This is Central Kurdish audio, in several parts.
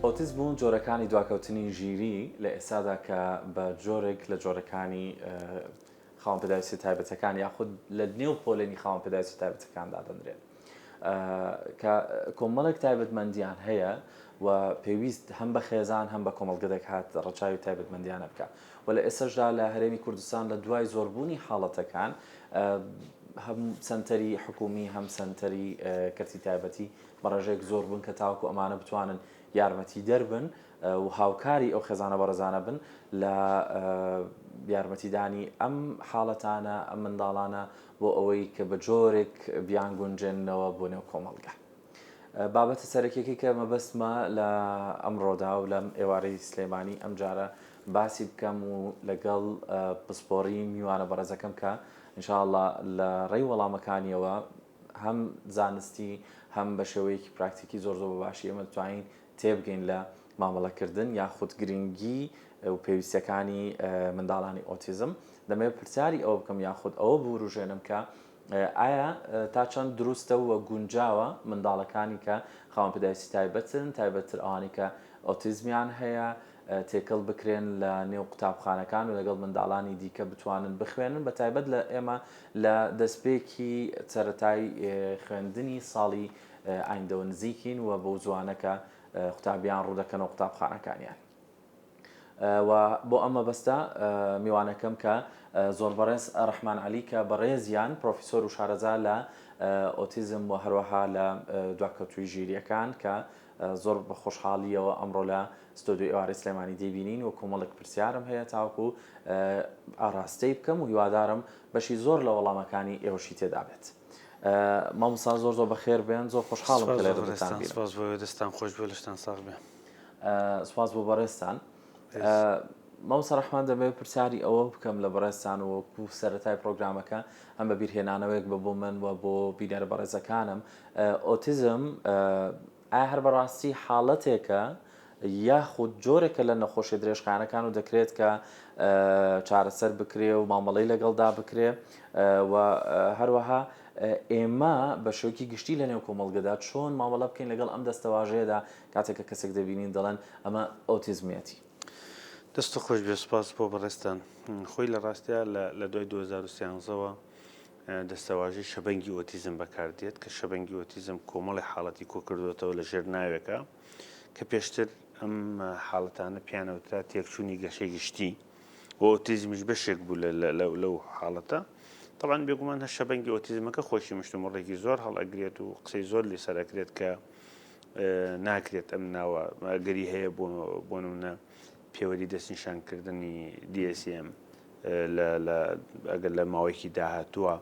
ئۆتیزم و جۆرەکانی دواکەوتنی ژیری لە ئێستادا کە بە جۆرێک لە جۆرەکانی خاوەن پێداویستی تایبەتەکان یاخود لە نێو پۆلێنی خاوەن پێداویستی تایبەتەکان دادەنرێن کە کۆمەڵێک تایبەتمەندیان هەیە و پێویست هەم بە خێزان هەم بە کۆمەڵگە دەکات ڕەچاوی تایبەتمەندیانە بکە و لە ئێستاشدا لە هەرێمی کوردستان لە دوای زۆربوونی حاڵەتەکان هەم سەنتەری حکومی هەم سەنتەری کەرتی تایبەتی بە ڕێژەیەک زۆر بوون کە تاوەکو ئەمانە بتوانن یارمەتیدەر بن و هاوکاری ئەو خێزانە بەڕێزانە بن لە یارمەتیدانی ئەم حاڵەتانە ئەم منداڵانە بۆ ئەوەی کە بە جۆرێک بیانگونجێننەوە بۆ نێو کۆمەڵگە. بابەتە سەرەکیەکەی کە مەبەستمە لە ئەمڕۆدا و لەم ئێوارەی سلێمانی ئەمجارە باسی بکەم و لەگەڵ پسپۆڕی میوانە بەڕێزەکەم کە انشاءاللە لە ڕێی وەڵامەکانیەوە هەم زانستی هەم بە شێوەیەکی پراکتیکی زۆر زۆر بە باشی ئێمە دەتوانین تێبگەین لە مامەڵەکردن یاخود گرنگی و پێویستیەکانی منداڵانی ئۆتیزم دەمەوێت پرسیاری ئەوە بکەم یاخود ئەوە بوروژێنم کە ئایا تا چەند دروستە و گونجاوە منداڵەکانی کە خاوەن پێداویستی تایبەتن تایبەتتر ئەوانەی کە ئۆتیزمیان هەیە تێکەڵ بکرێن لە نێو قوتابخانەکان و لەگەڵ منداڵانی دیکە بتوانن بخوێنن بە تایبەت لە ئێمە لە دەستپێکی سەرەتای خوێندنی ساڵی ئایندەوە نزیکین و بەو زوانە کە قوتابیان ڕوودەکەنەوە قوتابخانەکانیان. و بۆ ئەم مەبەستە میوانەکەم کە زۆر بەڕێز ڕەحمان عەلی کە بەڕێزیان پرۆفیسۆر و شارەزا لە ئۆتیزم و هەروەها لە دواکەوتووی ژیریەکان کە زۆر بە خۆشحاڵیەوە ئەمڕۆ لە ستۆدیۆی ئێوارەی سلێمانی دەیبینین و کۆمەڵێک پرسیارم هەیە تاوەکو ئاراستەی بکەم و هیوادارم بەشی زۆر لە وەڵامەکانی ئێوەشی تێدا بێت. مامۆستا زۆر زۆر بەخێر بێن زۆر خۆشحاڵم کە لێرە دەتان بینم. سپاس بۆ دەستان خۆش بێ لەشتان ساغ بێ. سپاس بۆ بەڕێزتان. مامۆستا ڕەحمان دەمەوێت پرسیاری ئەوە بکەم لە بەڕێزتان وەکو سەرەتای پرۆگرامەکە هەم بە بیرهێنانەوەیەک بە بۆ من و بۆ بینەرە بەڕێزەکانم ئۆتیزم ئایا هەر بەڕاستی حاڵەتێکە یاخود جۆرێکە لە نەخۆشیە درێژخایەنەکان و دەکرێت کە چارەسەر بکرێ و مامەڵەی لەگەڵدا بکرێ و هەروەها ئێمە بە شێوەیەکی گشتی لە نێو کۆمەڵگەدا چۆن مامەڵە بکەین لەگەڵ ئەم دەستەواژەیەدا کاتێک کە کەسێک دەبینین دەڵێن ئەمە ئۆتیزمیەتی. دەست خۆش بێ سپاس بۆ بەڕێزتان. خۆی لە ڕاستیا لە دوای 2013ەوە دەستەواژەی شەبەنگی ئۆتیزم بەکاردێت کە شەبەنگی ئۆتیزم کۆمەڵی حاڵەتی کۆکردوێتەوە لە ژێر ناوێکە کە پێشتر ئەم حاڵەتانە پیانەوترا تێکچوونی گەشەی گشتی و ئۆتیزمیش بەشێک بوو لەو حاڵەتە طبعا بێگومان هەر شەبەنگی ئۆتیزمەکە خۆشی مشتومڕێکی زۆر هەڵئەگرێت و قسەی زۆر لەسەر ئەکرێت کە ناکرێت ئەم ناوە ئەگەری هەیە بۆ بۆ نمونە پێوەری دەستنیشانکردنی DSM ئەگەر لە ماوەیەکی داهاتووە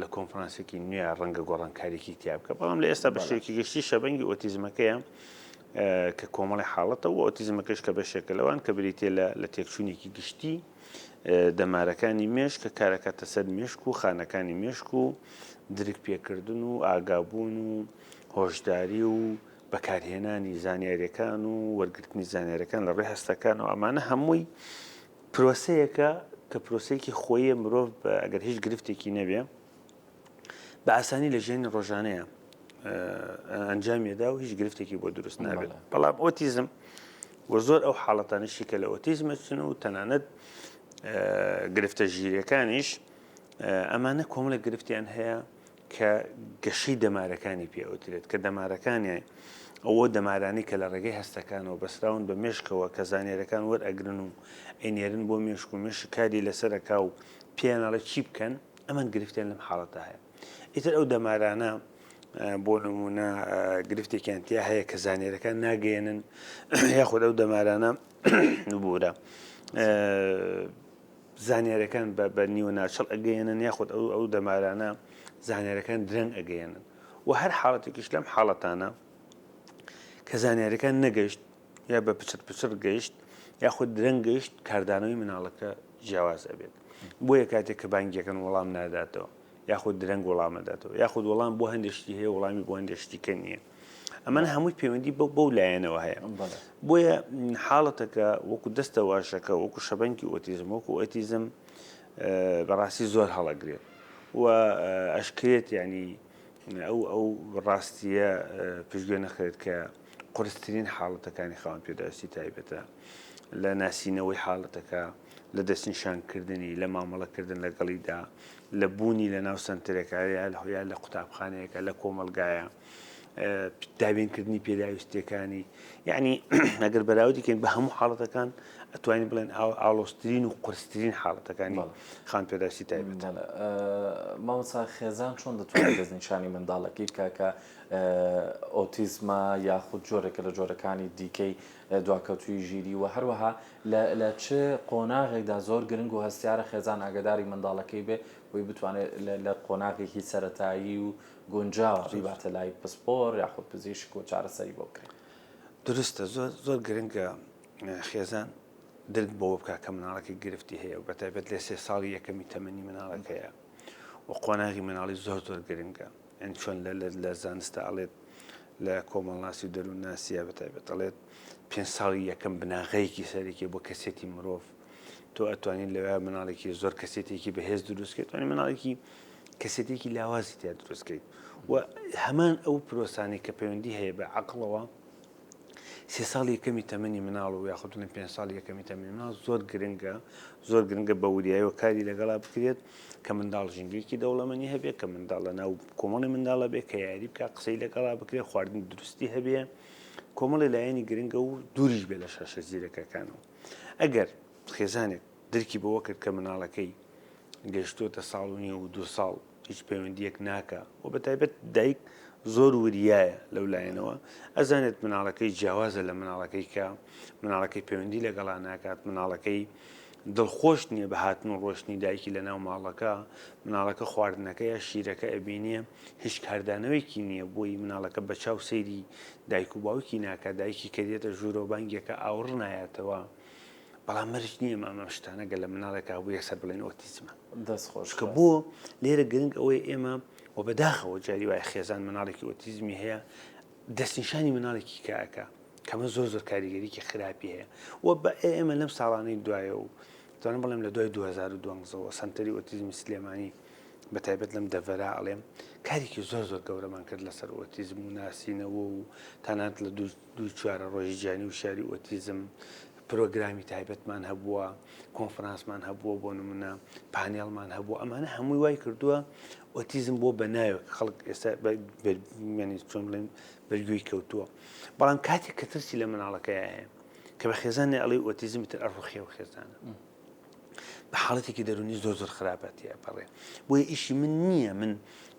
لە کۆنفرانسێکی نوێ ڕەنگە گۆڕانکاریی تیا بکە بەڵام لە ئێستا بە شێوەیەکی گشتی شەبەنگی ئۆتیزمەکەیە کە کۆمەڵی حاڵەتە و ئۆتیزمەکەش کە بەشێکە لەوان کە بریتە لە تێکچوونێکی گشتی دەمارەکانی مێشک کە کارەکاتە سەر مێشک و خانەکانی مێشک و درک پێکردن و ئاگابوون و هۆشداری و بەکارهێنانی زانیاریەکان و وەرگرتنی زانیاریەکان لە ڕێی هەستەکانەوە ئەمانە هەمووی پرۆسەیەکە کە پرۆسەیەکی خۆیە مرۆڤ ئەگەر هیچ گرفتێکی نەبێ بە ئاسانی لە ژیانی ڕۆژانەیە ئەنجامیدا و هیچ گرفتێکی بۆ دروست نابێت بەڵام ئۆتیزم و زۆر ئەو حاڵەتانەشی کە لە ئۆتیزمە چن و تەنانەت گرفتە ژیرەکانیش ئەمانە کۆمەڵێک گرفتیان هەیە کە گەشەی دەمارەکانی پێ ئەوترێت، کە دەمارەکانی ئەوە دەمارانەی کە لە ڕێگەی هەستەکانەوە بەسراون بە مێشکەوە کە زانیارەکان وەرئەگرن و ئەینێرن بۆ مێشک و مێشک کاری لەسەر ئەکا و پێیان ئەڵێ چی بکەن، ئەمان گرفتیان لەم حاڵەتە هەیە. ئیتر ئەو دەمارانە بۆ نموونە گرفتێکیان تیا هەیە کە زانیارەکان ناگەیەنن یاخود ئەو دەمارانە ببورە زانیارەکان بە بە نیوە ناچڵ ئەگەیەنن یاخود ئەو ئەو دەمارانە زانیارەکان درەنگ ئەگەیەنن و هەر حاڵەتێکیش لەم حاڵەتانە کە زانیارەکان نەگەشت یا بە پچڕ پچڕ گەیشت یاخود درەنگ گەیشت کاردانەوەی مناڵەکە جیاواز ئەبێت بۆیە کاتێک کە بانگیەکەن وەڵام ناداتەوە یاخود درەنگ وەڵام ئەداتەوە یاخود وەڵام بۆ هەندێک شتی هەیە وەڵامی بۆ هەندێک شتی کە نییە ئەمانە هەمووی پەیوەندی بەو بەو لایەنەوە هەیە بۆیە حاڵەتەکە وەکو دەستە واشەکە وەکو شەبەنکی ئۆتیزم وەکو ئۆتیزم بەڕاستی زۆر هەڵەگرێت و ئەشکرێت ینی ئەو ئەو ڕاستیە پشتگوێ نەخرێت کە. قورسترین حاڵەتەکانی خاوەن پێداویستی تایبەتە لە ناسینەوەی حاڵەتەکە، لە دەستنیشانکردنی، لە مامەڵەکردن لەگەڵیدا، لە بوونی لە ناو سەنتەرێکا یا لە قوتابخانەیەکە، لە کۆمەڵگایە، دابینکردنی پێداویستیەکانی یعنی ئەگەر بەراوردی کەین بە هەموو حاڵەتەکان ئەتوانین بڵێن ئاڵۆزترین و قورسترین حاڵەتەکانی خان پێداویستی تایبەت. مامۆستا خێزان چۆن دەتوانێت دەستنیشانی منداڵەکەی بکا کە ئۆتیزمە یاخود جۆرێکە لە جۆرەکانی دیکەی دواکەوتووی ژیری و هەروەها لە چ قۆناغێکدا زۆر گرنگ و هەستیارە خێزان ئاگاداری منداڵەکەی بێ بۆی بتوانێت لە قۆناغێکی سەرەتایی و گونجاوە بیباتە لای پسپۆر یاخود پزیشک و چارەسەری بۆ بکرێت. دروستە زۆر زۆر گرنگە خێزان درک بەوە بکە کە مناڵەکەی گرفتی هەیە و بەتایبەت لە سێ ساڵی یەکەمی تەمەنی مناڵەکەیە و قۆناغی مناڵی زۆر زۆر گرنگە یانی چۆن لە زانستە ئەڵێت لە کۆمەڵناسی و دەروونناسیە بە تایبەت ئەڵێت پێ ساڵی یەکەم بناغەیەکی سەرەکی بۆ کەسێتی مرۆڤ تۆ ئەتوانین لەوێ مناڵێکی زۆر کەسێتێکی بەهێز دروستکەیت توانی مناڵێکی کەسێتێکی لاوازی تیا دروستکەیت و هەمان ئەو پرۆسانی کە پەیوەندی هەیە بە عقلەوە سێ ساڵی یەکەمی تەمەنی مناڵ و یاخود بڵێن پێنج ساڵی یەکەمی تەمەنی مناڵ زۆر گرنگە زۆر گرنگە بە وریایەوە کاری لەگەڵا بکرێت کە منداڵ ژینگەیەکی دەوڵەمەنی هەبێت کە منداڵ لە ناو کۆمەڵی منداڵە بێ کە یاری بکە قسەی لەگەڵا بکرێت خواردنی دروستی هەبێ کۆمەڵی لایەنی گرنگە و دووریش بێ لە شاشە زیرەکەکانەوە ئەگەر خێزانێک درکی بەوە کرد کە مناڵەکەی گەشتۆتە ساڵ و نیو و دو ساڵ هیچ پەیوەندیەک ناکا و بە تایبەت دایک زۆر وریایە لەو لایەنەوە ئەزانێت مناڵەکەی جیاوازە لە مناڵەکەی کە مناڵەکەی پەیوەندی لەگەڵا ناکات مناڵەکەی دڵخۆش نییە بە هاتن و ڕۆشتنی دایکی لە ناو ماڵەکە مناڵەکە خواردنەکە یا شیرەکە ئەبینێ هیچ کاردانەوەیکی نییە بۆی مناڵەکە بە چاو سەیری دایک و باوکی ناکات دایکی کە دێتە ژوورەوە بانگێکە ئاوڕ نایەتەوە بەڵام مەرج نییە ئەم ئەم شتانە گەر لە مناڵێکا هەبوو یەکسەر بڵێن ئۆتیزمە. دەست خۆش چونکە بۆ لێرە گرنگ ئەوەیە ئێمە و بەداخەوە جاری وایە خێزان مناڵێکی ئۆتیزمی هەیە دەستنیشانی مناڵێکی کە ئەکا کەمە زۆر زۆر کاریگەریکی خراپی هەیە و بە ئێمە لەم ساڵانەی دوایە و دەتوانم بڵێم لە دوای 2012ەوە سەنتەری ئۆتیزمی سلێمانی بە تایبەت لەم دەڤەرا ئەڵێم کارێکی زۆر زۆر گەورەمان کرد لەسەر ئۆتیزم و ناسینەوە و تەنانەت لە دوو دوو چوارە ڕۆژی جیهانی وشیاری ئۆتیزم پرۆگرامی تایبەتمان هەبووە، کۆنفرانسمان هەبووە، بۆ نمونە پانێڵمان هەبووە، ئەمانە هەمووی وای کردووە ئۆتیزم بۆ بە ناوێک خەڵک ئێستا چۆن بڵێن بەرگوێی کەوتووە. بەڵام کاتێک کە ترسی لە مناڵەکەی هەیە کە بە خێزانێ ئەڵێ ئۆتیزم تر ئەڕوخێ و خێزانە بە حاڵەتێکی دەروونی زۆر زۆر خراپە تێپەڕێ بۆیە ئیشی من نییە من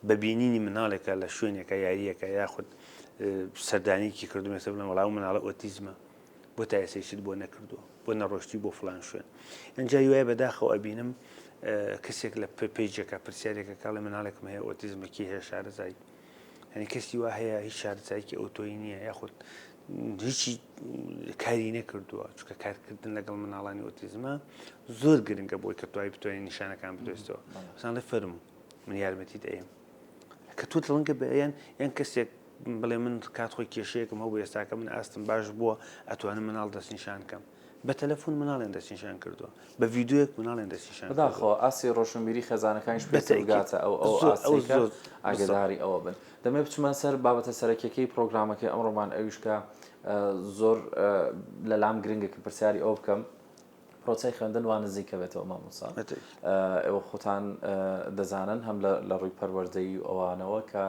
بە بینینی مناڵێکە لە شوێنێکە یاریەکە یاخود سەردانێکی کردم ێستا بڵێم وەڵا ئەو مناڵە ئۆتیزمە بۆ تا ئێستا هیچت بۆ نەکردووە بۆ نەڕۆشتی بۆ فلان شوێن ئەنجا وایە بەداخەوە ئەبینم کەسێک لە پەیجەکە پرسیارێکە کاڵێ مناڵێکم هەیە ئۆتیزمەکی هەیە شارەزای هەنی کەسی وا هەیە هیچ شارەزایکی ئەوتۆی نییە یاخود هیچی کاری نەکردووە چونکە کارکردن لەگەڵ مناڵانی ئۆتیزمە زۆر گرنگە بۆی کە توای بتوانین نیشانەکان بدۆزیتەوە سانڵێ فەرموو من یارمەتی دەیم کە تۆ دڵنگە بە یان یان کەسێک بڵێ من کات خۆی کێشەیەکم هەبوو ئێستاکە من ئاستم باش بووە ئەتوانم مناڵ دەستنیشان کەم بە تەلەفۆن مناڵیان دەستنیشان کردووە بە ڤیدیۆیەک مناڵیان دەستنیشان کردووە. بەداخەوە ئاستی ڕۆشنبیری خێزانەکانیش پێویستە بگاتە ئەو ئەو ئاستەی کە ئاگەداری ئەوە بن. دەمەوێت بچمە سەر بابەتە سەرەکیەکەی پرۆگرامەکەی ئەمڕۆمان ئەویش کە زۆر لەلام گرنگە کە پرسیاری ئەوە بکەم پرۆسەی خوێندن وا نزیکە بێتەوە مامۆستا ئێوە خۆتان دەزانن هەم لە ڕووی پەروەردەیی و ئەوانەوە کە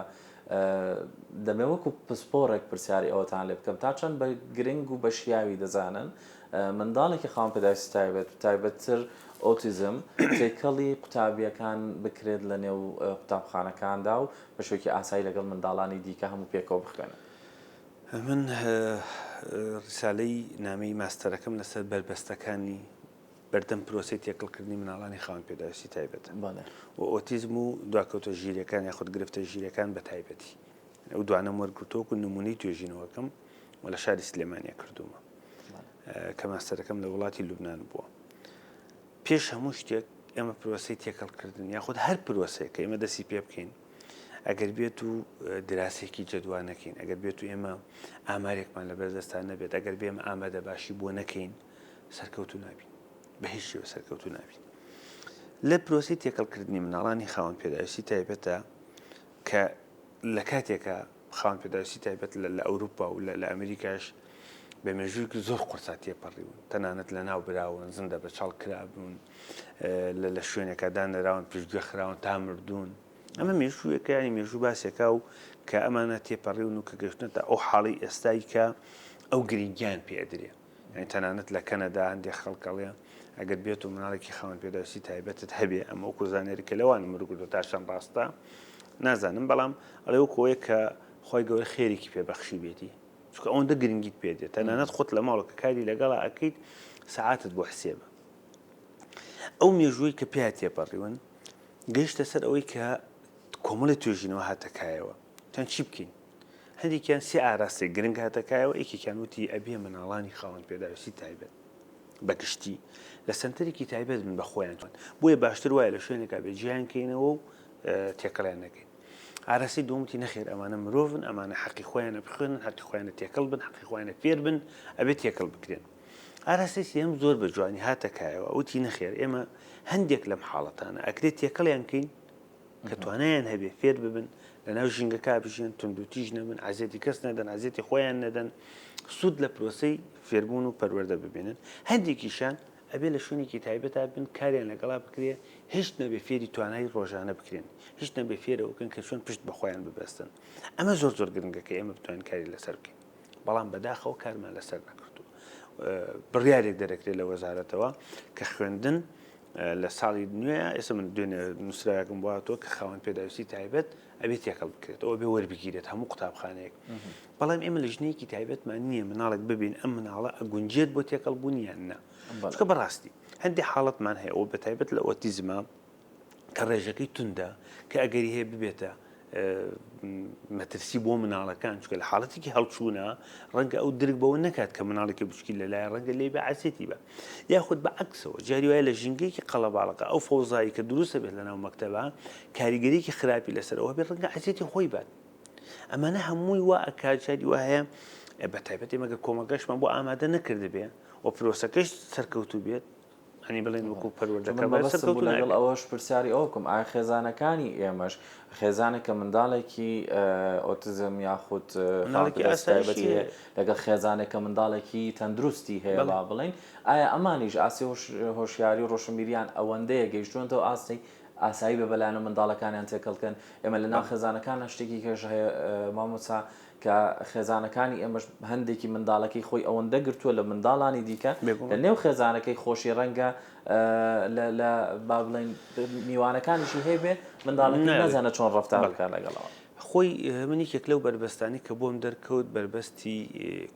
دەمێ وەکو پسپۆڕێک پرسیاری ئەوەتان لێ بکەم تا چەند بە گرنگ و بە شیاوی دەزانن منداڵێکی خاوەن پێداویستی تایبەت و تایبەتتر ئۆتیزم تێکەڵی قوتابییەکان بکرێت لە نێو قوتابخانەکاندا و بە شێوەیەکی ئاسایی لەگەڵ منداڵانی دیکە هەموو پێکەوە بخوێنن. من ڕیسالەی نامەی ماستەرەکەم لەسەر بەربەستەکانی بەردەم پرۆسەی تێکەڵکردنی مناڵانی خاوەن پێداویستی تایبەتە و ئۆتیزم و دواکەوتە ژیریەکان یاخود گرفتە ژیریەکان بە تایبەتی ئەو دوانەم وەرگرتووە وەکو نمونەی توێژینەوەکەم و لە شاری سلێمانیا کردوومە کە ماستەرەکەم لە وڵاتی لوبناان بووە پێش هەموو شتێک ئێمە پرۆسەی تێکەڵکردن یاخود هەر پرۆسەیە کە ئێمە دەستی پێ بکەین ئەگەر بێت و دراسێکی جەدوا نەکەین ئەگەر بێت و ئێمە ئامارێکمان لە بەردەستان نەبێت ئەگەر بێمە ئامادە باشی بۆ نەکەین سەرکەوتو نابین بە هیچ شێوە سەرکەوتو نابین لە پرۆسی تێکەڵکردنی مناڵانی خاوەن پێداویستی تایبەتە کە لە کاتێکا خاوەن پێداویستی تایبەت لە ئەوروپا و لە ئەمریکاش بە مێژوویەکی زۆر قورسا تێپەڕیون، تەنانەت لەناو براون، زیندە بەچاڵ کرابوون، لە شوێنێکا دانراون، پشتگوێ خراون تا مردوون. ئەمە مێژوویەکە یانی مێژوو باسێکا و کە ئەمانە تێپەڕیون و کە گەشتنەتە ئەو حاڵی ئێستای کە ئەو گرنگیان پێ ئەدرێ. یانی تەنانەت لە کەنەدا هەندێک خەڵک ئەڵێ ئەگەر بێت و مناڵێکی خاوەن پێداویستی تایبەتت هەبێ ئەمە وەکو زانیاری کە لەوان مرگردۆ تا چەند ڕاستە نازانم بەڵام ئەڵێ وەکو ئەوەیە کە خی گەورە خێرێکی پێ بەخشی بێتی چونکە ئەوەندە گرنگیت پێ دێت تەنانەت خۆت لە ماڵەوە کە کاری لەگەڵا ئەکەیت سەعاتت بۆ حسێبە ئەو مێژووی کە پیا تێپەڕیون گەیشتە سەر ئەوەی کە کۆمەڵی توێژینەوە هاتە کایەوە چەند چی بکەین هەندێکیان سێ ئاراستەی گرنگ هاتە کایەوە یەکێکیان وتی ئەبێ مناڵانی خاوەن پێداویستی تایبەت بەگشتی لە سەنتەرێکی تایبەت بن بە خۆیان چۆن بۆیە باشتر وایە لە شوێنێکا بێ جیان کەینەوە و تێکەڵیان نەکەین ئاراستەی دووەم وتی نەخێر ئەمانە مرۆڤن ئەمانە حەقی خۆیانە بخوێنن حەقی خۆیانە تێکەڵ بن حەقی خۆیانە فێر بن ئەبێ تێکەڵ بکرێن ئاراستەی سێیەم زۆر بە جوانی هاتە کایەوە وتی نەخێر ئێمە هەندێک لەم حاڵەتانە ئەکرێت تێکەڵیان کەین کە توانایان هەبێ فێر ببن لەناو ژینگەکە بژێن توندوتیژ نەبن عەزێتی کەس نەدەن عەزێتی خۆیان نەدەن سوود لە پرۆسەی فێربوون و پەروەردە ببینن هەندێکیشان ئەبێ لە شوێنێکی تایبەتا بن کاریان لەگەڵا بکرێ هیچ نەبێ فێری توانای ڕۆژانە بکرێن هیچ نەبێ فێرەوە بکەن کە چۆن پشت بە خۆیان ببەستن ئەمە زۆر زۆر گرنگە کە ئێمە بتوانین کاری لەسەر بکەین بەڵام بەداخەوە کارمان لەسەر نەکردووە بڕیارێک دەرەکرێت لە وەزارەتەوە کە خوێندن لە ساڵی نوێ ئێستا من دوێنێ نووسراوێکم بۆ هاتووە کە خاوەن پێداویستی تایبەت ئەبێ تێکەڵ بکرێتەوە بێ وەربگیرێت هەموو قوتابخانەیەک بەڵام ئێمە لیژنەیەکی تایبەتمان نییە مناڵێک ببین ئەم مناڵە ئەگونجێت بۆ تێکەڵ بوون یان نا چونکە بەڕاستی هەندێک حاڵەتمان هەیە و بە تایبەت لە ئۆتیزمە کە ڕێژەکەی توندە کە ئەگەری هەیە ببێتە مەترسی بۆ مناڵەکان چونکە لە حاڵەتێکی هەڵچوونە ڕەنگە ئەو درک بەوە نەکات کە مناڵێکی بچکی لەلایە ڕەنگە لێی بە عەزێتی بە یاخود بە عەکسەوە جاری وایە لە ژینگەیەکی قەڵەباڵغە ئەو فەوزایی کە دروستە بێت لەناو مەکتەبە کاریگەریەکی خراپی لەسەر ئەوە بێت ڕەنگە عەزێتی خۆی بات ئەمانە هەمووی وا ئەکات جاری وا هەیە بە تایبەت ئێمە گەر کۆمەڵگەشمان بۆ ئامادە نەکردبێ و پرۆسەکەش سەرکەوتوو بێت هەنی بڵێن وەکو پەروەردەکە من مەبەستم بوو لەگەڵ ئەوەش پرسیاری ئەوە بکەم ئایا خێزانەکانی ئێمەش خێزانێک کە منداڵێکی ئۆتزم یاخود مناڵێکی تایبەتی هەیە لەگەڵ خێزانێک کە منداڵێکی تەندروستی هەیە با بڵێین ئایا ئەمانیش ئاستی هۆشیاری و ڕۆشنبیریان ئەوەندەیە گەیشتوونەتەوە ئاستی ئاسایی بە بەلایەنە منداڵەکانیان تێکەڵ کەن ئێمە لە ناو خێزانەکانە شتێکی کەش هەیە مامۆستا کە خێزانەکانی ئێمەش هەندێکی منداڵەکەی خۆی ئەوەندە گرتووە لە منداڵانی دیکە لە نێو خێزانەکەی خۆشی ڕەنگە لە با بڵێین میوانەکانیشی هەیبێ منداڵەکەی نازانێت چۆن ڕەفتار بکات لەگەڵەوە. خۆی من یەکێک لەو بەربەستانەی کە بۆم دەرکەوت بەربەستی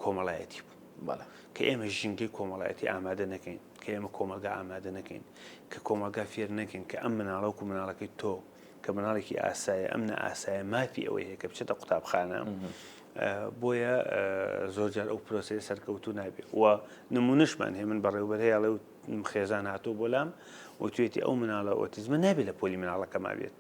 کۆمەڵایەتی بوو. بەڵێ. کە ئێمە ژینگەی کۆمەڵایەتی ئامادە نەکەین، کە ئێمە کۆمەڵگا ئامادە نەکەین، کە کۆمەڵگا فێر نەکەین کە ئەم مناڵە وەکو مناڵەکەی تۆ کە مناڵێکی ئاسایە ئەم نائاسایە مافی ئەوەی هەیە کە بچێتە قوتابخانە بۆیە زۆر جار ئەو پرۆسەیە سەرکەوتوو نابێت و نمونەشمان هەیە من بەڕێوبەر هەیە ئەڵێ خێزان هاتووە بۆ لام وتوێتی ئەو مناڵە ئۆتیزمە نابێت لە پۆلی مناڵەکەما بێت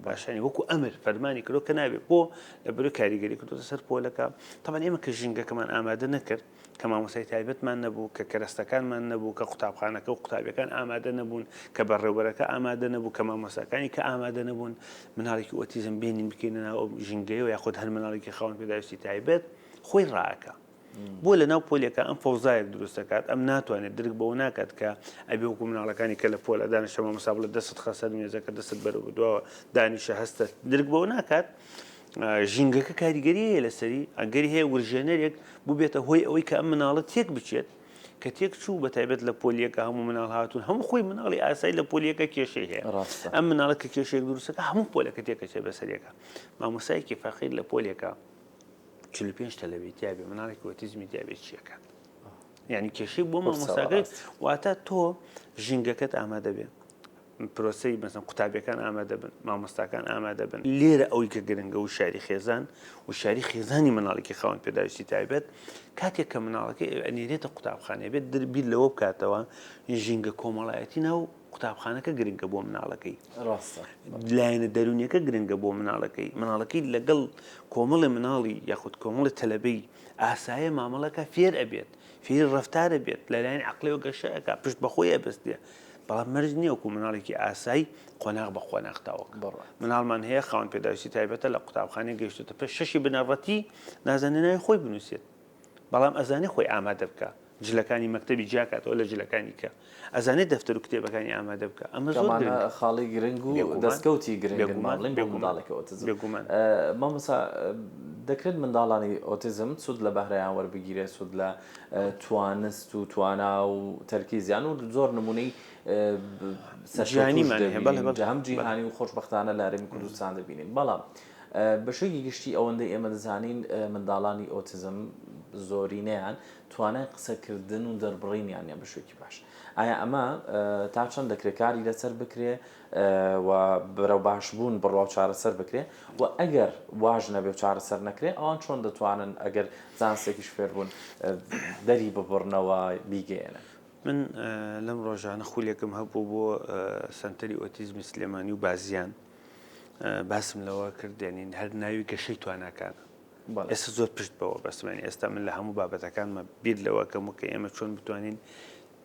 باشانی وەکو ئەمر فەرمانی کردو کە نابێت بۆ لە بەرو کاریگەری کردوتە سەر پۆلەکە تەبعەن ئێمە کە ژینگەکەمان ئامادە نەکرد کە مامۆستای تایبەتمان نەبوو، کە کەرەستەکانمان نەبوو، کە قوتابخانەکە و قوتابیەکان ئامادە نەبوون، کە بەڕێوبەرەکە ئامادە نەبوو، کە مامۆستاکانی کە ئامادە نەبوون، مناڵێکی ئۆتیزم بێنین بکەینە ناو ئەو ژینگەیەوە یاخود هەر مناڵێکی خاوەن پێداویستی تایبەت خۆی ڕائەکا. بۆ لە ناو پۆلێکا ئەم فەوزایەک دروست دەکات، ئەم ناتوانێت درک بەوە ناکات کە ئەبێ وەکو مناڵەکانی کە لە پۆل دانیشە مامۆستا بڵێ دەستت خە سەر مێزەکە دەستت بەرەو دواوە دانیشە هەستە درک بەوە ناکات. ژینگەکە کاریگەری هەیە لەسەری، ئەگەری هەیە ورژێنەرێک ببێتە هۆی ئەوەی کە ئەم مناڵە تێک بچێت، کە تێک چوو بە تایبەت لە پۆلیەکە هەموو مناڵ هاتوون هەموو خۆی مناڵی ئاسایی لە پۆلیەکە کێشەی هەیە ئەم مناڵە کە کێشەیەک دروستەکە هەموو پۆلەکە تێکەچێت بەسەرێکە مامۆسایەکی فەقیر لە پۆلێکە 45 تەلەبەی تیابێ مناڵێکی ئۆتیزمی تیابێ چیەکات یعنی کێشەی بۆ مامۆساکەی واتە تۆ ژینگەکەت ئامادە بێ پرۆسەی مەسەن قوتابیەکان ئامادە بن، مامۆستاکان ئامادە بن. لێرە ئەوەی کە گرنگە وشیاری خێزان، وشیاری خێزانی مناڵێکی خاوەن پێداویستی تایبەت، کاتێک کە مناڵەکەی ئەنێرێتە قوتابخانە بێت بیر لەوە بکاتەوە ژینگە کۆمەڵایەتی ناو قوتابخانەکە گرنگە بۆ مناڵەکەی. ڕاستە. لایەنە دەروونیەکە گرنگە بۆ مناڵەکەی. مناڵەکەی لەگەڵ کۆمەڵێ مناڵی یاخود کۆمەڵێ تەلەبەی ئاسایە مامەڵەکە فێر ئەبێت، فێری ڕەفتار ئەبێت، لەلایەن عەقڵیەوە گەشە ئەکا، پشت بەخۆی ئەبەستێ. بەڵام مەرج نییە وەکو مناڵێکی ئاسایی قۆناغ بە قۆناغ تاوەک بڕوات. مناڵمان هەیە خاوەن پێداویستی تایبەتە لە قوتابخانەیەک گەیشتۆتە پێش شەشی بنەڕەتی نازانێ ناوی خۆی بنووسێت بەڵام ئەزانێ خۆی ئامادە بکا جلەکانی مەکتەبی جیاکاتەوە لە جلەکانی کە ئەزانێت دەفتەر و کتێبەکانی ئامادە بکا ئەمە زۆر کەمانە گرنگە. خاڵی گرنگ و بێگومان دەستکەوتی گرنگن با بێگومان بڵێین بۆ بێگومان منداڵێکی ئۆتیزم. بێگومان. مامۆستا دەکرێت منداڵانی ئۆتیزم سوود لە بەهرەیان وەربگیرێت سوود لە توانست و توانا و تەرکیزیان و زۆر نمونەی سەرکەوتوش جیهانیمان هەیە بەڵێ دەبینین بەڵێ هەم بەڵێ. جیهانی و خۆشبەختانە لە هەرێمی کوردستان دەبینین بەڵام بە شێوەیەکی گشتی ئەوەندەی ئێمە دەزانین منداڵانی ئۆتیزم زۆرینەیان توانای قسەکردن و دەربڕینیان نیە بە شێوەیەکی باش ئایا ئەمە تا چەند دەکرێت کاری لەسەر بکرێ و بەرەو باشبوون بڕوا و چارەسەر بکرێ و ئەگەر واش نەبێ و چارەسەر نەکرێ ئەوان چۆن دەتوانن ئەگەر زانستێکیش فێربوون دەری ببڕنەوە بیگەیەنن؟ من لەم ڕۆژانە خولێکم هەبوو بۆ سەنتەری ئۆتیزمی سلێمانی و بازیان باسم لەوە کرد یعنی هەر ناوی گەشەی تواناکانە ئێستا زۆر پشت بەوە بەستمێنی ئێستا من لە هەموو بابەتەکانمە بیر لەوەکەم و کە ئێمە چۆن بتوانین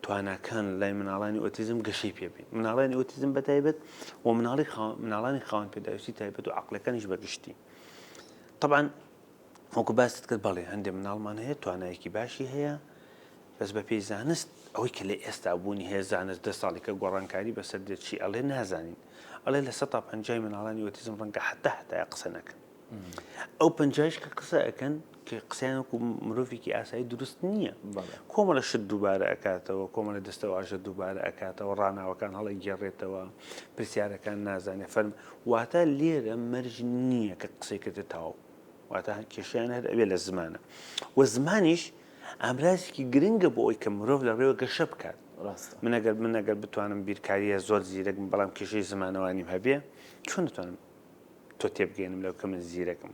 تواناکان لای مناڵانی ئۆتیزم گەشەی پێبین مناڵانی ئۆتیزم بە تایبەت و مناڵی مناڵانی خاوەن پێداویستی تایبەت و عقلەکانیش بەگشتی طبعا وەکو باست کرد بەڵێ هەندێک مناڵمان هەیە توانایەکی باشی هەیە بەس بە پێی زانست ئەوەی کە لە ئێستا بوونی هەیە زانست دە ساڵی کە گۆڕانکاری بەسەر دێت چی ئەڵێ نازانین ئەڵێ 50% مناڵانی ئۆتیزم ڕەنگە حتا هەتایە قسە نەکەن ئەو پەنجایش کە قسە ئەکەن کە قسەیان وەکو مرۆڤێکی ئاسایی دروست نییە کۆمەڵە شت دووبارە ئەکاتەوە کۆمەڵە دەستەواژە دووبارە ئەکاتەوە ڕاناوەکان هەڵەگێڕێتەوە پرسیارەکان نازانێ فەرم واتە لێرە مەرج نییە کە قسەی کردە تەواو واتە کێشیان هەر ئەوێ لە زمانە و زمانیش ئامرازێکی گرنگە بۆ ئەوی کە مرۆڤ لە ڕێوە گەشە بکات من ئەگەر من ئەگەر بتوانم بیرکاریە زۆر زیرەکم بەڵام کێشەی زمانەوانیم هەبێ چۆن دەتوانم تۆ تێبگەێنم لەو کە من زیرەکم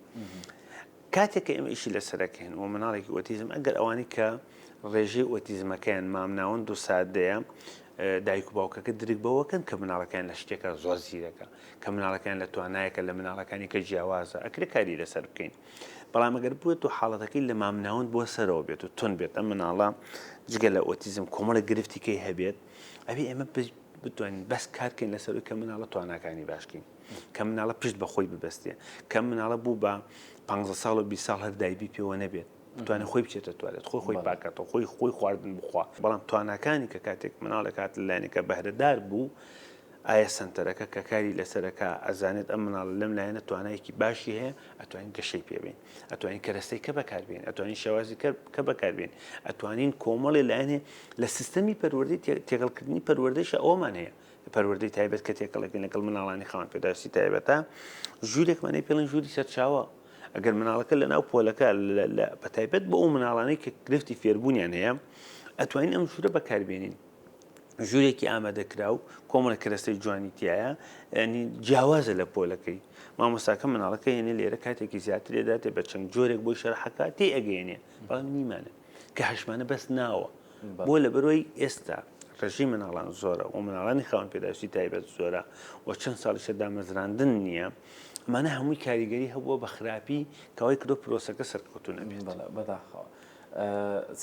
کاتێک کە ئێمە ئیشی لەسەرەکەین و مناڵێکی ئۆتیزم ئەگەر ئەوانەی کە ڕێژەی ئۆتیزمەکەیان مامناوەند و سادەیە دایک و باوکەکە درک بەوەکەن کە مناڵەکەیان لە شتێکە زۆر زیرەکە کە مناڵەکەیان لە توانایەکە لە مناڵەکانی کە جیاوازە ئەکرێ کاری لەسەر بکەین بەڵام ئەگەر بوێت و حاڵەتەکەی لە مامناوەند بۆ سەرەوە بێت و تون بێت ئەم مناڵە جگە لە ئۆتیزم کۆمەڵێک گرفتی کەی هەبێت ئەبێ ئێمە بتوانین بەس کارکەین لەسەر کە مناڵە تواناکانی باشکەین کە مناڵە پشت بە خۆی ببەستێ کە مناڵە بوو بە 15 ساڵ و 20 ساڵ هەر دایبی پێوە نەبێت بتوانێت خۆی بچێتە توالێت خۆی خۆی پاکاتەوە خۆی خۆی خواردن بخوا بەڵام تواناکانی کە کاتێک مناڵێک هات لەلایەنێکە بەهرەدار بوو ئایا سنتەرەکە کە کاری لەسەرەکە ئەزانێت ئەم مناڵ لەم لایەنە توانایەکی باشی هەیە ئەتوانین گەشەی پێبین ئەتوانین کەرەستەی کە بەکاربێن ئەتوانین شێوازی کە بەکاربێن ئەتوانین کۆمەڵی لایەنێ لە سیستەمی پەروەردەی تێکەڵکردنی پەروەردەیشە ئەومان هەیە پەروەردەی تایبەت کە تێکەڵێکن لەگەڵ مناڵانی خاوەن پێداویستی تایبەتە ژوورێکمان هەیە پێڵێن ژووری سەرچاوە ئەگەر مناڵەکە لە ناو پۆلەکە بە تایبەت بۆ ئەو مناڵانەی کە گرفتی فێربوونیان هەیە ئەتوانین ئەم ژوورە بەکاربێنین ژوورێکی ئامادەکراو کۆمەڵە کەرەستەی جوانی تایە ینی جیاوازە لە پۆلەکەی مامۆستاکە مناڵەکە یێنێ لێرە کاتێکی زیاتر لێداتێ بە چەند جۆرێک بۆی شەرحەکە تێ ئەگەیەنێ بەڵام نیمانە کە هەشمانە بەس ناوە بۆ لەبەرەوەی ئێستا ڕێژەی مناڵان زۆرە و مناڵانی خاوەن پێداویستی تایبەت زۆرە و چەند ساڵیشە دامەزراندن نییە ئەمانە هەمووی کاریگەری هەبووە بە خراپی کەوای کردو پرۆسەکە سەرکەوتوو نەبێت. بەڵێ بەداخەوە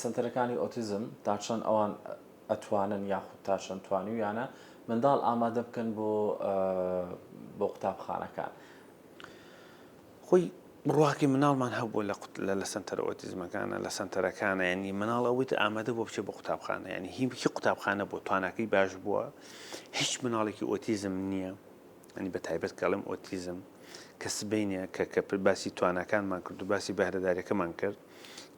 سەنتەرەکانی ئۆتیزم تا چەند ئەوان ئەتوانن یاخود تا چەند توانیویانە منداڵ ئامادە بکەن بۆ بۆ قوتابخانەکان؟ خۆی بڕواکەی مناڵمان هەبووە لە قوت لە لە سەنتەرە ئۆتیزمەکانە لە سەنتەرەکانە یعنی مناڵ ئەوەی تر ئامادە بۆ بچێ بۆ قوتابخانە یعنی هی هی قوتابخانە بۆ تواناکەی باش بووە هیچ مناڵێکی ئۆتیزم نییە ینی بە تایبەت کەڵم ئۆتیزم کە سبینە کە کە باسی تواناکانمان کرد و باسی بەهرەدارەکەمان کرد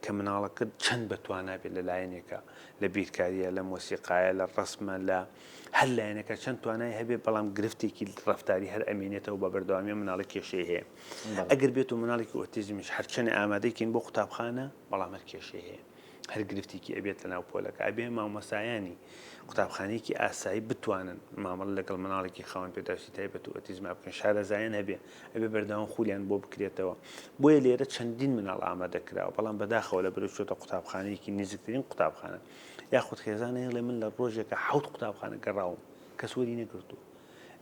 کە مناڵەکە چەند بە توانا بێت لە لایەنێکە لە بیرکاریە لە مۆسیقایە لە ڕسمە لە هەر لایەنەکە چەند توانای هەبێ بەڵام گرفتێکی ڕەفتاری هەر ئەمێنێتەوە بە بەردەوامی مناڵی کێشەی هەیە ئەگەر بێت و مناڵێکی ئۆتیزمیش هەرچەنێ ئامادەی کەین بۆ قوتابخانە بەڵام هەر کێشەی هەیە هەر گرفتێکی ئەبێت لە ناو پۆلەکە ئەبێ مامۆسایانی قوتابخانەیەکی ئاسایی بتوانن مامەڵە لەگەڵ مناڵێکی خاوەن پێداویستی تایبەت و ئۆتیزما بکەن شارەزایان هەبێ ئەبێ بەردەوام خولیان بۆ بکرێتەوە بۆیە لێرە چەندین مناڵ ئامادە کراوە بەڵام بەداخەوە لە بەرەو چۆتە قوتابخانەیەکی نزیکترین قوتابخانە یاخود خێزان هەیە من لە ڕۆژێکە حەوت قوتابخانە گەڕاوم کەس وەری نەگرتووە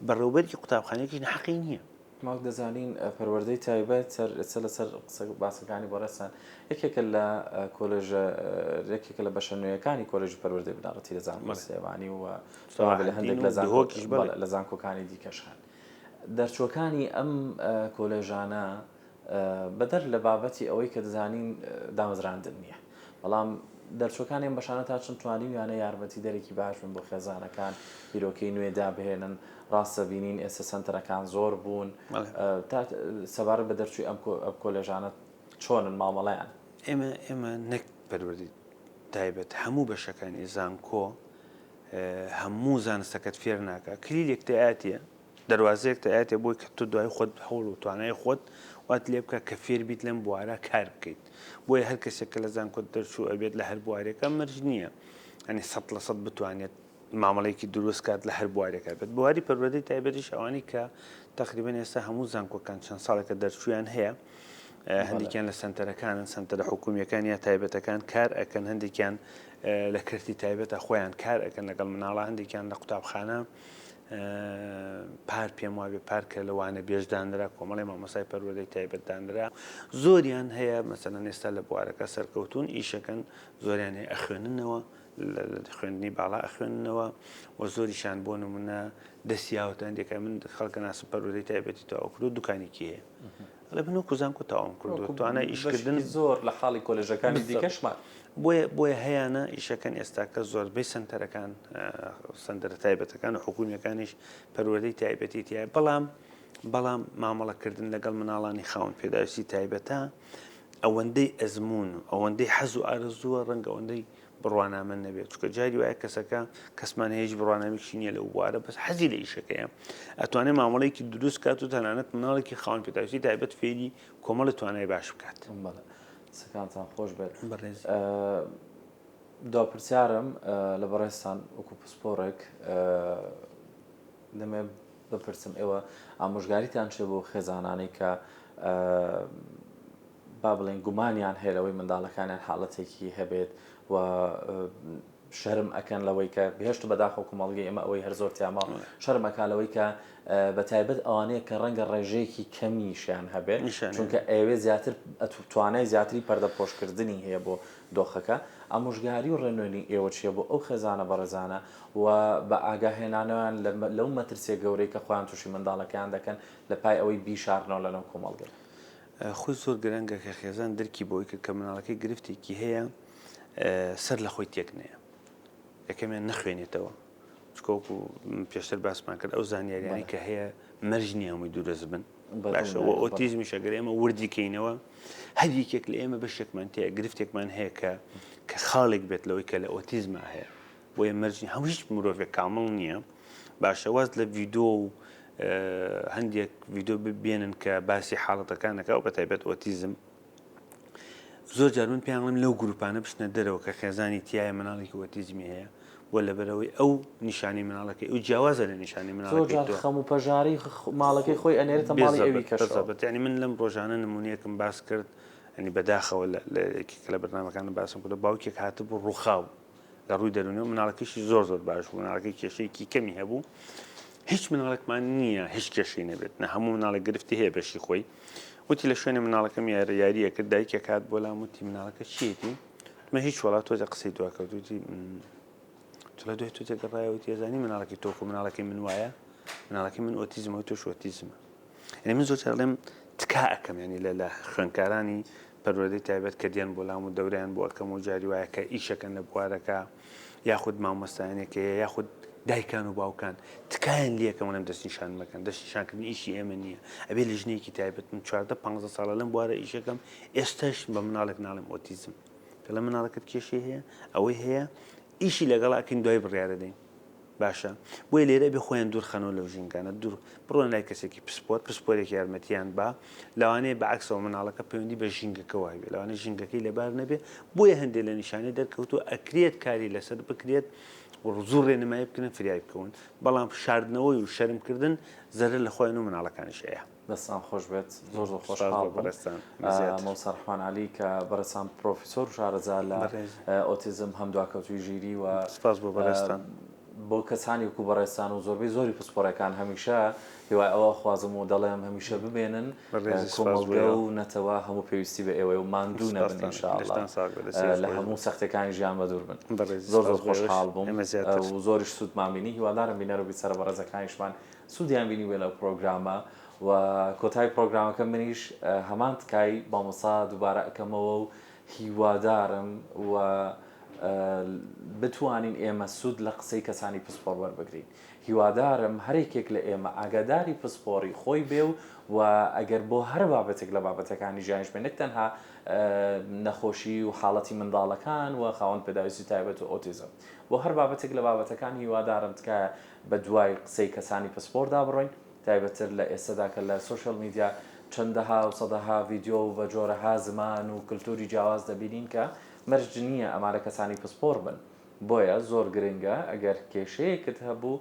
بەڕێوبەری قوتابخانەیەکیش حەقی نییە. وەک دەزانین پەروەردەی تایبەت سەر ئێستا لەسەر قسە باسەکانی بەڕێزتان یەکێکە لە کۆلێژە یەکێکە لە بەشە نوێیەکانی کۆلێژی پەروەردەی بنەڕەتی لە زانکۆی سلێمانی و لە هەندێک لە زانکۆ لە زانکۆکانی دیکەش هەن. دەرچووەکانی ئەم کۆلێژانە بەدەر لە بابەتی ئەوەی کە دەزانین دامەزراندن نییە، بەڵام دەرچووەکانی ئەم بەشانە تا چەند توانیویانە یارمەتیدەرێکی باش بن بۆ خێزانەکان، بیرۆکەی نوێ دابهێنن، ڕاستە بینین ئێستا سەنتەرەکان زۆر بوون، تا سەبارەت بە دەرچووی ئەم کۆلێژانە چۆنن مامەڵەیان؟ ئێمە ئێمە نەک پەروەردەی تایبەت هەموو بەشەکانی زانکۆ هەموو زانستەکەت فێر ناکا کلیلێک تایاتیە دەروازەیەک تایاتێ بۆی کە تۆ دوای خۆت هەوڵ و توانای خۆت وات لێ بکە کە فێر بیت لەم بوارە کار بکەیت بۆیە هەر کەسێک کە لە زانکۆت دەرچوو ئەبێت لە هەر بوارێکە مەرج نییە ئەنی 100% بتوانێت مامەڵەیەکی دروست کات لە هەر بوارێکا بێت بواری پەروەردەی تایبەتیش ئەوانەی کە تقریبا ئێستا هەموو زانکۆکان چەند ساڵێکە دەرچوویان هەیە هەندێکیان لە سنتەرەکانن سنتەرە حکومیەکان یا تایبەتەکان کار ئەکەن هەندێکیان لە کەرتی تایبەتە خۆیان کار ئەکەن لەگەڵ مناڵە هەندێکیان لە قوتابخانە پار پێم وابێ پار کە لە وانە بێژ دانرا کۆمەڵی مامۆسای پەروەردەی تایبەت دانرا زۆریان هەیە مەسەلەن ئێستا لە بوارەکە سەرکەوتون ئیشەکەن زۆریان هەیە ئەخوێننەوە لە خوێندنی باڵا ئەخوێننەوە و زۆریشان بۆ نمونە دەستیاوەتە هەندێکە من خەڵکە ناسم پەروەردەی تایبەتی تەواو کردو دوکانێکی هەیە ئەڵێ من وەکو زانکۆ تەواوم کردو توانای ئیشکردن زۆر لە حاڵی کۆلێژەکانی دیکەشمان بۆیە بۆیە هەیانە ئیشەکەن ئێستاکە زۆربەی سنتەرەکان سەنتەرە تایبەتەکان و حکومیەکانیش پەروەردەی تایبەتی تایە بەڵام بەڵام مامەڵەکردن لەگەڵ مناڵانی خاوەن پێداویستی تایبەتە ئەوەندەی ئەزموون و ئەوەندەی حەز و ئارەزووە ڕەنگە ئەوەندەی بڕوانامە نەبێت چونکە جاری وایە کەسەکە کەسمان هەیە هیچ بڕوانامێکی نییە لەو بوارە بەس حەزی لە ئیشەکەیە ئەتوانێت مامەڵەیەکی دروست کات و تەنانەت مناڵێکی خاوەن پێداویستی تایبەت فێری کۆمەڵی توانای باش بکات. بەڵێ قسەکانتان خۆش بێت. بەڕێز. دوا پرسیارم لە بەڕێزتان وەکو پسپۆڕێک دەمەوێت بپرسم ئێوە ئامۆژگاریتان چیە بۆ خێزانانەی کە با بڵێن گومانیان هەیە لەوەی منداڵەکانیان حاڵەتێکی هەبێت و شەرم ئەکەن لەوەی کە بهێشت بەداخۆ کۆمەڵگەی ئێمە ئەوەی هەر زۆر تیاما شەرم ئەکا لەوەی کە بە تایبەت ئەوانەیە کە ڕەنگە ڕێژەیەکی کەمیشیان هەبێت چونکە ئەوێ زیاتر توانای زیاتری پەردەپۆشکردنی هەیە بۆ دۆخەکە ئامۆژگاری و ڕێنوێنی ئێوە چییە بۆ ئەو خێزانە بەڕێزانە و بە ئاگا هێنانەوەیان لەو مەترسیە گەورەی کە خۆیان توشی منداڵەکەیان دەکەن لە پای ئەوەی بیشارنەوە لەناو کۆمەڵگە. خۆی زۆر گرنگە کە خێزان درکی بەوەی کرد کە مناڵەکەی گرفتێکی هەیە سەر لە خۆی تێک نەیە یەکەمیان نەخوێنێتەوە چونکە وەکو پێشتر باسمان کرد ئەو زانیاریانەی کە هەیە مەرج نییە هەمووی دروست بن باشە و ئۆتیزمیش ئەگەر ئێمە وردی کەینەوە هەر یەکێک لە ئێمە بەشێکمان تێ گرفتێکمان هەیە کە کە خاڵێک بێت لەوەی کە لە ئۆتیزما هەیە بۆیە مەرج نیە هەموو هیچ مرۆڤێک کامڵ نییە باشە واز لە ڤیدۆ و هەندێک ڤیدۆ ببێنن کە باسی حاڵەتەکانەکە و بە تایبەت ئۆتیزم زۆر جار من پێیان لەو گروپانە بچنە دەرەوە کە خێزانی تایە مناڵێکی ئۆتیزمی هەیە بۆ لەبەرەوەی ئەو نیشانی مناڵەکەی ئەو جیاوازە لە نیشانی مناڵەکەی تۆ خەم و پەژارەی ماڵەکەی خۆی ئەنێرێتە ماڵی ئەوی کەشەوە یعنی من لەم ڕۆژانە نمونەیەکم باس کرد ئەنی بەداخەوە لە یەکێک لە بەرنامەکانم باسم کرد باوکێک هاتبوو ڕووخاو لە ڕووی دەروونیەوە مناڵەکەیشی زۆر زۆر باش بوو مناڵەکەی کێشەیەکی کەمی هەبوو هیچ مناڵێکمان نییە هیچ کێشەی نەبێت نە هەموو مناڵێک گرفتی هەیە بەشی خۆی وتی لە شوێنی مناڵەکەم یارە یاریە کرد دایکێک هات بۆ لام وتی مناڵەکە چیەتی من هیچ وڵات تۆزە قسەی دوا کرد وتی تۆ لە دوای تۆزێک گەڕایەوە وتی ئەزانی مناڵەکەی تۆکو مناڵەکەی من وایە مناڵەکەی من ئۆتیزمە و تۆش ئۆتیزمە یعنی من زۆر جار ئەڵێم تکا ئەکەم یعنی لە لە خوێندکارانی پەروەردەی تایبەت کە دێن بۆ لام و دەورەیان بۆ ئەکەم و جاری وایە کە ئیشەکەن لە بوارەکە یاخود مامۆستایانێک هەیە یاخود دایکان و باوکان تکایان لێکەم وڵێم دەستنیشان مەکەن دەستنیشانکردن ئیشی ئێمە نییە ئەبێ لیژنەیەکی تایبەت من 14 15 ساڵە لەم بوارە ئیشەکەم ئێستاش بە مناڵێک ناڵێم ئۆتیزم دەڵێم مناڵەکەت کێشەی هەیە ئەوەی هەیە ئیشی لەگەڵ ئەکەین دوای بڕیارەدەین باشە بۆیە لێرە ئەبێ خۆیان دوور خەنەوە لەو ژینگانە دوور بڕۆن لای کەسێکی پسپۆر پسپۆرێک یارمەتیان با لەوانەیە بە عەکسەوە مناڵەکە پەیوەندی بە ژینگەکەوە هەبێ لەوانەیە ژینگەکەی لەبار نەبێ بۆیە هەندێک لە نیشانەی دەرکەوتووە ئەکرێت کاری لەسەر بکرێت و زوو ڕێنمایی بکرێن فریای بکەون بەڵام شاردنەوەی و شەرمکردن زەرەر لە خۆیان و مناڵەکانیش ئەیا. دەستان خۆش بێت زۆر زۆر خۆشحاڵ بووم مامۆستا ڕەحمان عەلی کە بەڕێزتان پرۆفیسۆر و شارەزا لە ئۆتیزم هەم دواکەوتووی ژیری و سپاس بۆ بەڕێزتان. بۆ کەسانی وەکو بەڕێزتان و زۆربەی زۆری پسپۆڕەکان هەمیشە هیوای ئەوە خوازم و دەڵێم هەمیشە بمێنن کۆمەڵگە و نەتەوە هەموو پێویستی بە ئێوەیە و ماندوو نەبن ان شاء اللە لە هەموو سەختیەکانی ژیان بەدوور بن زۆر زۆر خۆشحاڵ بووم و زۆریش سوودمان بینی هیوادارم بینەر و بیسەرە بەڕێزەکانیشمان سوودیان بینیبێ لەو پرۆگرامە و کۆتای پرۆگرامەکە منیش هەمان تکای مامۆستا دووبارە ئەکەمەوە و هیوادارم و بتوانین ئێمە سوود لە قسەی کەسانی پسپۆڕ وەربگرین. هیوادارم هەرێکێک لە ئێمە ئاگاداری پسپۆڕی خۆی بێ و و ئەگەر بۆ هەر بابەتێک لە بابەتەکانی ژیانیش بێ نەک تەنها نەخۆشی و حاڵەتی منداڵەکان و خاوەن پێداویستی تایبەت و ئۆتیزم بۆ هەر بابەتێک لە بابەتەکان هیوادارم تکایە بە دوای قسەی کەسانی پسپۆردا بڕۆین تایبەتتر لە ئێستەدا کە لە سۆشیال میدیا چەندەها و سەدەها ڤیدیۆ و بە جۆرەها زمان و کلتوری جیاواز دەبینین کە مەرج نییە ئەمانە کەسانی پسپۆڕ بن بۆیە زۆر گرنگە ئەگەر کێشەیەکت هەبوو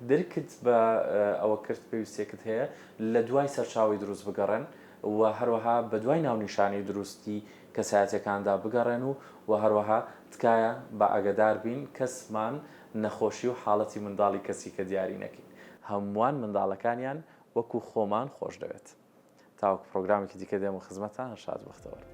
درکت بە ئەوە کرد پێویستیەکت هەیە لە دوای سەرچاوەی دروست بگەڕێن و هەروەها بە دوای ناونیشانی دروستی کەسایەتیەکاندا بگەڕێن و و هەروەها تکایە با ئاگەدار بین کەسمان نەخۆشی و حاڵەتی منداڵی کەسی کە دیاری نەکەین هەمووان منداڵەکانیان وەکو خۆمان خۆش دەوێت. تاوەکو پرۆگرامێکی دیکە دێمە خزمەتتان هەر شاد و بەختەوەر بن.